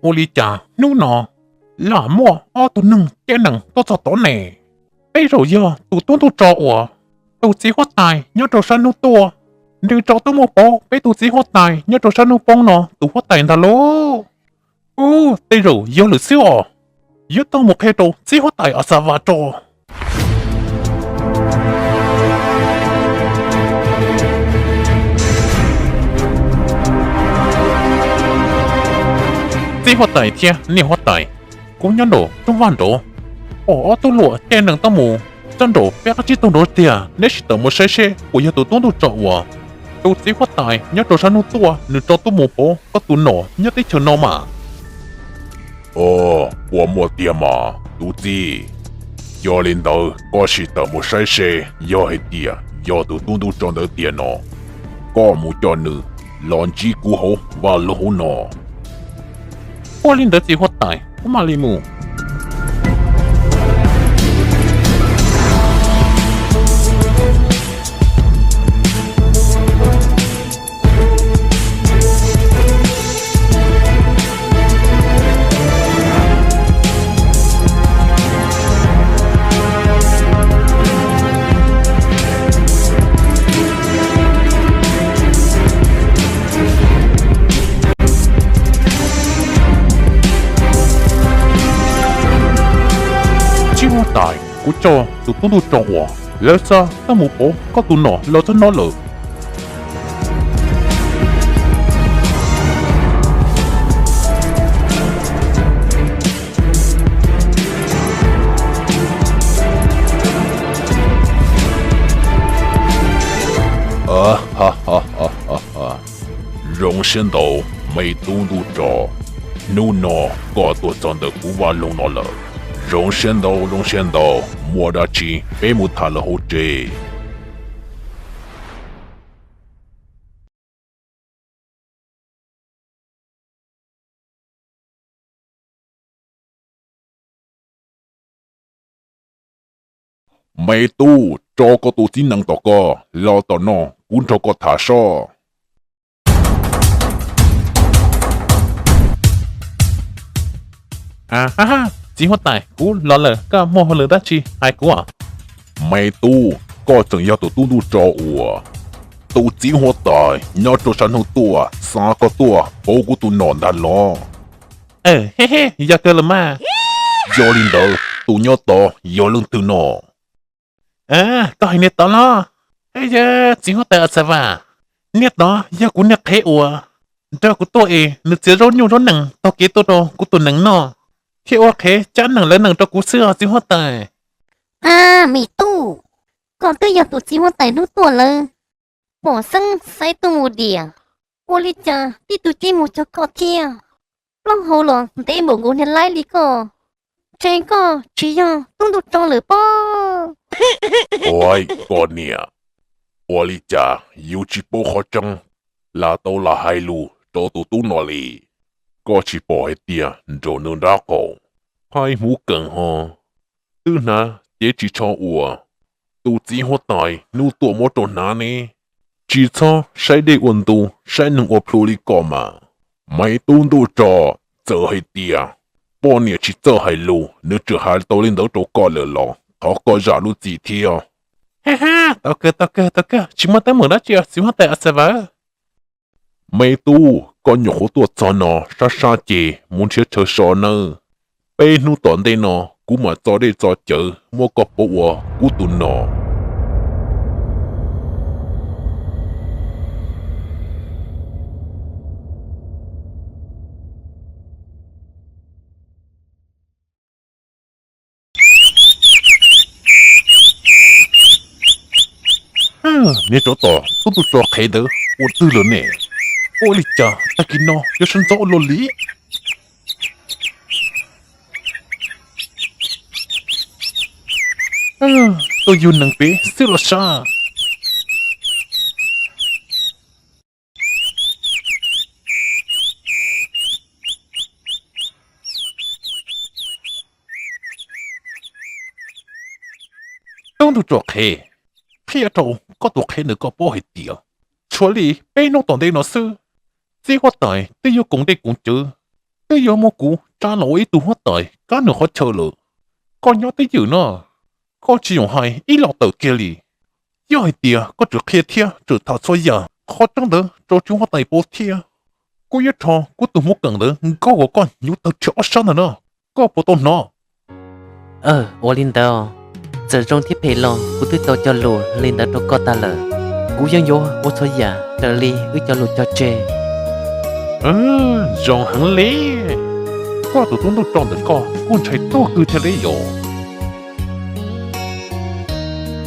Ua li cas hnub no lam muaj ob tug neeg caij nees tuaj txog tod ne? Peb zaum yog tus tub ntuj tso uas tus txiv huab tais nyob rau sab hnub tuaj, nws tso tuaj mus pauv peb tus txiv huab tais nyob rau sab hnub poob no tus huab tais ntag lauj. Ub, tej zaum yog lawm xwb os. Yuav tau mus qhia rau txiv huab tais Axava tso. Txiv huab tais thiab niam huab tais, kuv nyob nraum rooj vag nraud, pom ob tug luam caij nees tuaj mus txog nraum peb qab tsib taug nraud tiag, neb sim tawm mus saib seb puas yog tus tub ntuj tso uas tus txiv huab tais nyob rau sab hnub tuaj nws tso tuaj mus pauv koj tus nom nyob teb chaws no mas. Os, puas muaj tiag mas tus txiv? Yog li ntawd koj sim tawm mus saib seb yog hais tias yog tus tub ntuj tso ntawd tiag no, koj mus coj nws los ntsib kuv hauv vaj loog hauv no. Ua li ntawd txiv huab tais, kuv mam li mus. Txiv huab tais, kuv coj tus tub ntuj tso uas lawv xa tuaj mus pauv koj tus nom los txog no lawm. Zoo siab ntau, me tub ntuj tso, hnub no koj tuaj txog ntawm kuv vaj loog no lawm. Zoo siab ntau, zoo siab ntau, muaj dab tsi peb mus tham lawm hauv tsev. Me tub, tso koj tus txiv nees tom koj los tom no, kuv nrog koj tham soj. A, txiv huab tais, kuv los lawm, koj muaj hauj lwm dab tsi hais kuv? Me tub, koj tseem yog tus tub ntuj tso uas tus txiv huab tais nyob rau sab hnub tuaj xa koj tuaj pauv kuv tus nom ntag los? Yog kawg los mas. Yog li ntawd tus nyob tod yog leej twg no? Koj hais niag tod los? Txiv huab tais Axava, niag tod yog kuv niag qhev uas nrog kuv tuaj es nws txiav zaub nyuj zaub nees taug kev tuaj rau kuv tus nees noj, thiab ua qhev cab nees lawv nees rau kuv xwb os txiv huab tais. A, me tub, koj twb yog tus txiv huab tais hnub tuaj lawm. Pom xeeb xaiv tuaj mus diam, ua li cas tib tug tib mus cog koj thiab? Plaub hau los ntev npaum nkaus niag laib li koj, ntshe koj tsis yog tub ntuj tso lawm pob. Ua, koj niam, ua li cas yus tsis paub qhov tseeb, lam tau lam hais lus rau tus tub no li? Koj tsis pom hais tias nraum nws nrab qaum, phais hmuv kees ho twb hnav cev ris tsho uas tus txiv huab tais hnub tuaj muab rau hnav ne? Tsis txhob saib dej ua ntu, saib neeg ua plhu li koj mas. Me tub ntuj tso, txawm hais tias poj niam tsis txawj hais lus, nws tseem hais tau li ntawd rau koj lawm los thov koj zam lub txim thiab. Tau kawg, tau kawg, tsis muaj teeb meem dab tsi txiv huab tais Axava. Me tub, koj nyuam qhuav tuaj txog no sab sab ces mus nrhiav chaw so nawb. Peb hnub tom ntej no kuv mam txo dej txo cawv muab koj pauv ua kuv tus nom. Niag tsov tom tub ntuj tso qhev ntawd ua twg lawm ne? Ua li cas tag kis no yuav sawv ntxov ua luaj li? Tuaj yug nees pem xwb los sas. Tub ntuj tso qhev, qhia rau koj tus qhev ntawd koj paub hais tias tshuav li peb hnub tom ntej no xwb, txiv huab tais twb yuav koom dej koom cawv, twb yuav muab kuv tsa los ua ib tug huab tais kab nws qhov chaw lawm. Koj nyob twj ywm no, koj tsis txhob hais ib los tawm kiag li. Yog hais tias koj tseem qhia thiab tseem tham txhua yam qhov tseeb ntawd rau txiv huab tais paub thiab, kuv yuav rho kuv tus hmuv keem ntawd nkaug kom koj hnyuv tawg rhe ob sab ntag no. Koj puas tau hnov? Ua li ntawd, txawm zoo thiab phem los kuv twb tau cog lus li ntawd rau koj tag lawm. Kuv yeej yuav ua txhua yam raws li wb cog lus cog tseg. Zoo heev li. Koj tus tub ntuj tso ntawm koj kuj ntshai tuag kawg thiab li yom.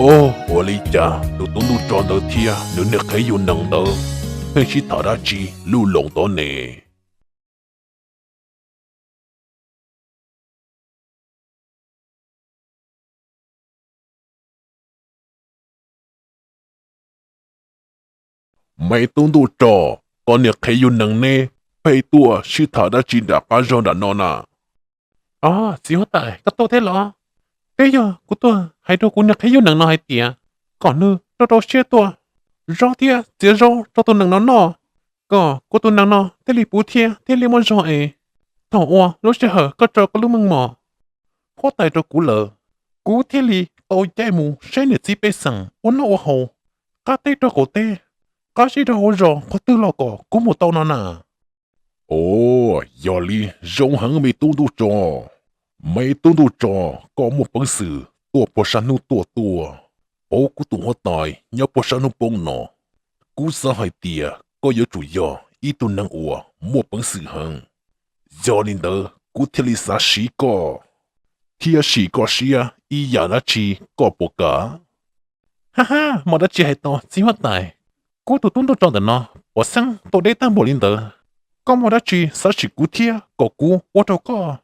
Ua li cas tus tub ntuj tso ntawd thiab nws niag qhev yug nees ntawd pheej sib tham dab tsi lub loos tod ne? Me tub ntuj tso, koj niag qhev yug nees neb pheej tuaj sib tham dab tsi nram qab zog nram no na? Txiv huab tais, koj tuaj thiab los? Twb yog kuv tuaj hais rau kuv niag qhev yug nees no hais tias kom nws rau rau siab tuaj zaub thiab txiav zaub rau tus nees no noj, kom kuv tus nees no thiaj li puv thiab thiaj li muaj zog es thaum uas lub sij hawm koj tso koj lub meej mom huab tais rau kuv lawm, kuv thiaj li tau caij mus saib niam txiv pej xeem ua noj ua haus, qab teb rau qaum teb, qab zej rau hauv zos qhov twg los kom kuv mus tau no na. Ov, yog li zoo heev me tub ntuj tso. Me tub ntuj tso, koj muaj peev xwm tuaj puag sab hnub tuaj tuaj, pauv kuv tus huab tais nyob puag sab hnub poob no. Kuv xav hais tias koj yuav tsum yog ib tug neeg uas muaj peev xwm heev. Yog li ntawd kuv thiaj li xav siv koj, thiab sim koj siab ib yam dab tsi, koj puas kam? Ha ha, muaj dab tsi hais tau txiv huab tais. Kuv tus tub ntuj tso ntawm no pom xeeb tau deb tag npaum li ntawd, koj muaj dab tsi xav sim kuv thiab kom kuv ua rau koj?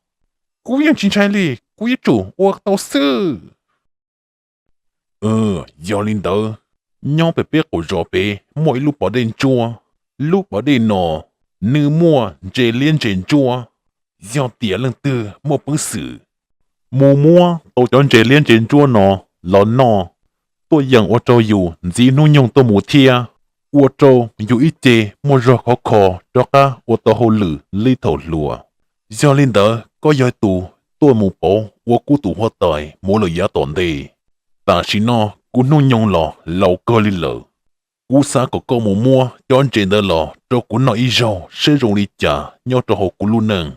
Kuv yeej tsis ntshai li, kuv yuav tsum ua tau xwb. Yog li ntawd, nyob pem peb qaum zos pem muaj ib lub pas dej ntsuab. Lub pas dej no nws muaj ntses liab ntses ntsuab. Yog tias leej twg muaj peev xwm mus muab tau cov ntses liab ntses ntsuab no los noj, tuaj yeem ua rau yus ntxiv hnub nyoog tuaj mus thiab ua rau yus ib ce muaj zog khov kho rov qab ua tau hauj lwm li thaum hluas. Yog li ntawd koj yog tus tuaj mus pauv ua kuv tus huab tais mus lawm yav tom ntej. Tam sim no kuv hnub nyoog los laus kawg li lawm. Kuv xav kom koj mus muab cov ntses ntawd los rau kuv noj ib zaug seb zoo li cas nyob rau hauv kuv lub neej.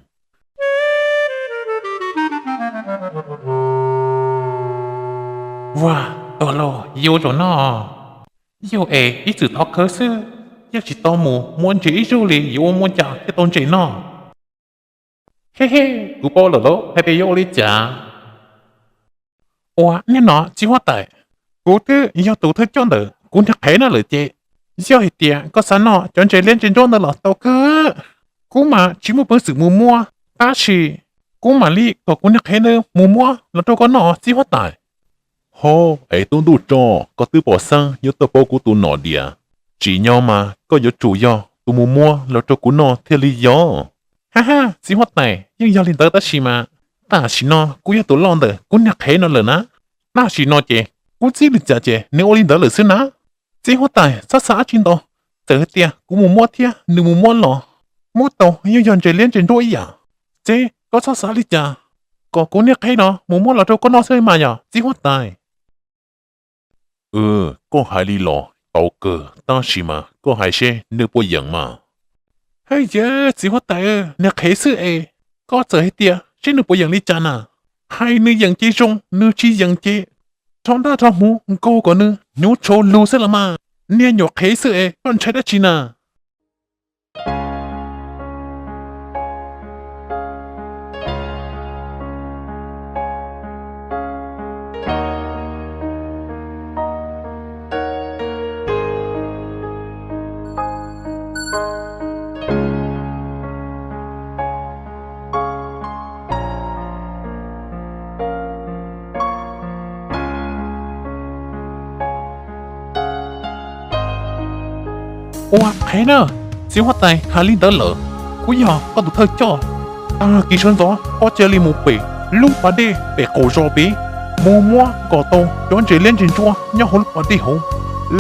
Ua, tuag lauj, yuav ua zaum no, yog es ib txwm thov khawv xwb, yeej tsis tau mus muab ntses ib zaug li, yuav ua muaj cas thiaj tau ntses noj? He he, kuv paub lawm lauj, hais tias yuav ua li cas. Ua, niaj no txiv huab tais, kuv twb yog tus thawj coj ntawm kuv niag qhev no lawm ces, yog hais tias koj xav noj cov ntses liab ntses ntsuab ntawd los tau kawg. Kuv mas tsis muaj peev xwm mus muab, tab sis kuv mam li kom kuv niag qhev ntawd mus muab los rau koj noj txiv huab tais. Ho, es tub ntuj tso, koj twb pom xeeb yuav tuaj pauv kuv tus nom diam, tsim nyog mas koj yuav tsum yog tus mus muab los rau kuv noj thiaj li yog. Ha ha, txiv huab tais, yeej yog li ntawd tab sis mas tam sim no kuv yog tus loj ntawm kuv niag qhev no lawm na. Tam sim no ces kuv txib li cas ces nws ua li ntawd lawm xwb na. Txiv huab tais, txhob xav dab tsi ntau, txawm hais tias kuv mus muab thiab nws mus muab los, muab tau yeej yog ntses liab ntses ntsuab ib yam. Ces koj txhob xav li cas, kom kuv niag qhev no mus muab los rau koj noj xwb mas yog txiv huab tais. Koj hais li los tau kawg, tab sis mas koj hais seb nws puas yeem mas. Hwj yawg, txiv huab tais, niag qhev xwb es, koj txawm hais tias seb nws puas yeem li cas na. Hais nws yeem ces zoo, nws tsis yeem ces rho ntaj rho hmuv nkaug kom nws hnyuv tshau lug xwb los mas. Niag nyuam qhev xwb es koj ntshai dab tsi na? Ua qhev na, txiv huab tais hais li ntawd lawm, kuv yog koj tus thawj coj. Tag kis sawv ntxov koj cia li mus pem lub pas dej pem qaum zos pem, mus muab kom tau cov ntses liab ntses ntsuab nyob hauv lub pas dej hauv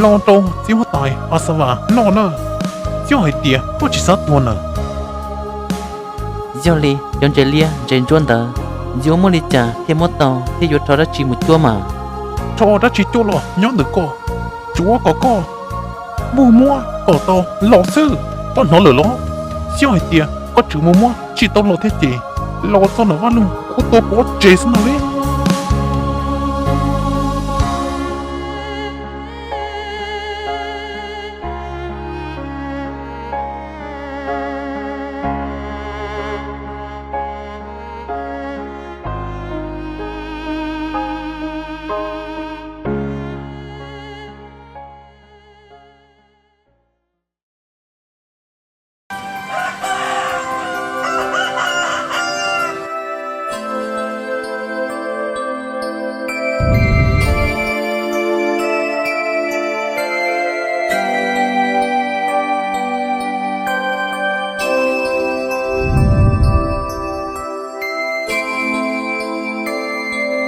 los rau txiv huab tais As Vas noj na. Yog hais tias koj tsis xav tuag na, Yog li cov ntses liab ntses ntsuab ntawd yuav muaj li cas thiaj muab tau thiab yuav rho dab tsi mus cuab mas? Rho dab tsi cuab los nyob ntawm koj, tsuav kom koj mus muab kom tau los xwb. Koj hnov lawm los? Yog hais tias koj tseem mus muab tsis tau los thiab ces los txog ntawm vaj loog kuv tua pov tseg xwb no li.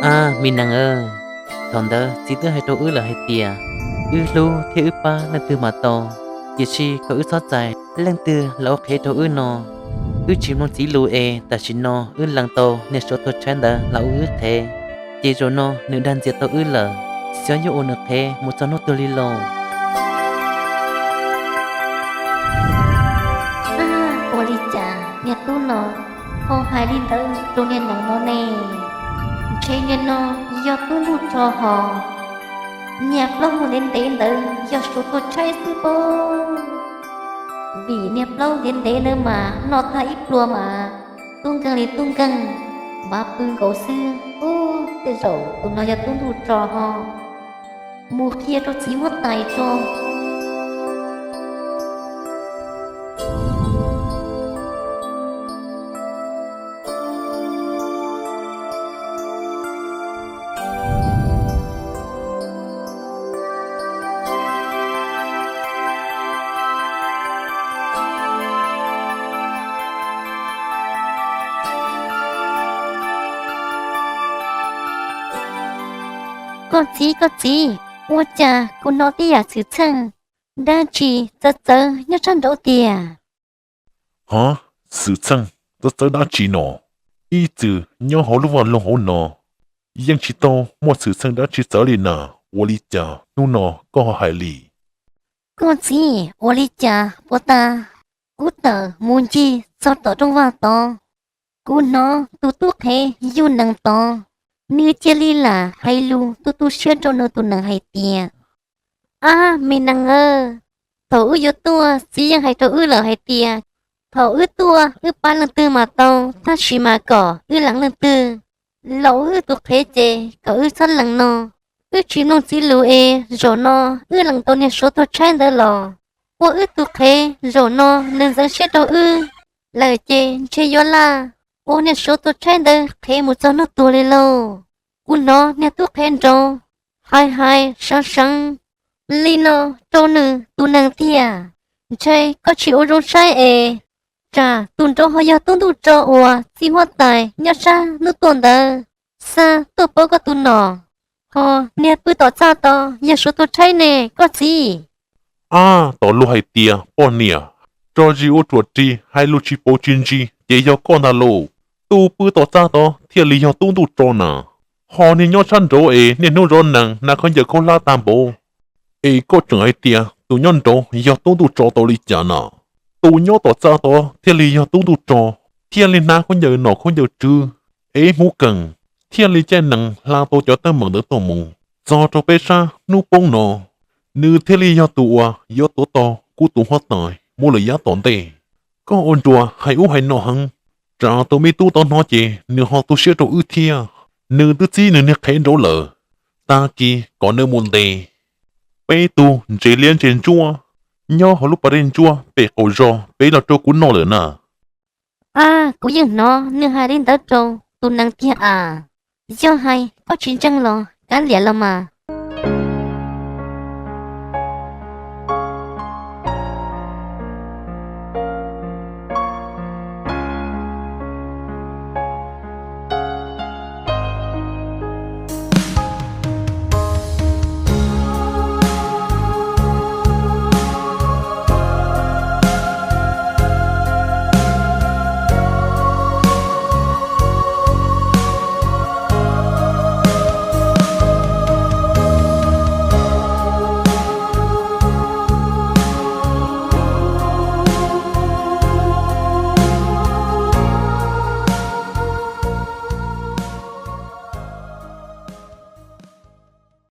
A, me nees, thaum ntawd txiv twb hais rau wb lawm hais tias wb hlub thiab wb pab leej twg mas tau, tiam sis kom wb txhob txais leej twg los ua qhev rau wb no. Wb tsis mloog txiv lus es tam sim no wb lees tau niag Suav tuag tshaib ntawd los ua wb qhev, ces zaum no nws dag ntxias tau wb lawm, xyov yuav ua nws qhev mus txog hnub twg li lauj. Ua li cas niag tub no ho hais li ntawd rau niag nees no ne? Ntshe niag no yog tub ntuj tso hos. Niag plaub hau ntev ntev ntawd yog Suav tuag tshaib xwb pob. Vim niag plaub ntev ntev ntawd mas noj tag ib pluag mas tub nkeeg li tub nkeeg, npav pw nkaus xwb. Ub, tej zaum tus no yog tub ntuj tso hos. Mus qhia rau txiv huab tais tso. Koj txiv, koj txiv, ua cas kuv hnov tej yam xwm txheej dab tsi txawv txawv nyob sab nraud tiag? Hov, xwm txheej txawv txawv dab tsi no? Ib txwm nyob hauv lub vaj loog hauv no yeej tsis tau muaj xwm txheej dab tsi txawv li na, ua li cas hnub no koj ho hais li? Koj txiv, ua li cas puas tas kuv tawm mus ncig txog tom rooj vag tod, kuv hnov tus tub qhev yug nees tod, nws cia li lam hais lus tu tu siab rau nws tus nees hais tias, Ab, me nees aw, thaum wb yuav tuaj txiv yeej hais rau wb lawm hais tias thaum wb tuaj wb pab leej twg mas tau, tab sis mas kom wb lees leej twg los ua wb tus qhev ces kom wb txhob lees no. Wb tsis mloog txiv lus es zaum no wb lees tau niag Suav tuag tshaib ntawd los ua wb tus qhev, zaum no nws ntxeev siab rau wb lawm ces ntshe yuav laj ua niag Suav tuag tshaib ntawd qhev mus txog hnub tuag li lauj. Kuv hnov niag tub qhev nraud hais hais seev seev li no rau nws tus nees tiag. Ntshe koj tsis ua zoo saib es tsam tus nraud ho yog tub ntuj tso uas txiv huab tais nyob sab hnub tuaj ntawd xa tuaj pauv koj tus nom, ho niag pw tom txaj tod yog Suav tuag tshaib ne koj txiv. Ab, tom luag hais tias poj niam tso zis ua ruam ris, hais lus tsis pauv tsis ntsis ces yog koj ntag lauj. Tus pw tom txaj tod thiaj li yog tub ntuj tso na, ho niag nyob sab nraud es niaj hnub zov nees hnav khaub ncaws khaub hlab tag npaum, es koj tseem hais tias tus nyob nraud yog tub ntuj tso tau li cas na? Tus nyob tom txaj tod thiaj li yog tub ntuj tso, thiaj li hnav khaub ncaws nom khaub ncaws tswv, ev hmuv kees, thiaj li caij nees hla tau cov teeb meem ntawd tuaj mus txog rau peb sab hnub poob no. Nws thiaj li yog tus uas yuav tuav tau kuv tus huab tais muab lawm yav tom ntej. Koj ua nruas hais ub hais no heev, tsam tus me tub tod hnov ces nws ho tu siab rau wb thiab. Nws twb txib nws niag qhev nraud lawm, tag kis kom nws mus ntes peb tug ntses liab ntses ntsuab nyob hauv lub pas dej ntsuab pem qaum zos pem los rau kuv noj lawm na. Ab, kuv yeej hnov nws hais li ntawd rau tus nees tiag as. Yog hais koj tsis ntseeg los kav liam los mas,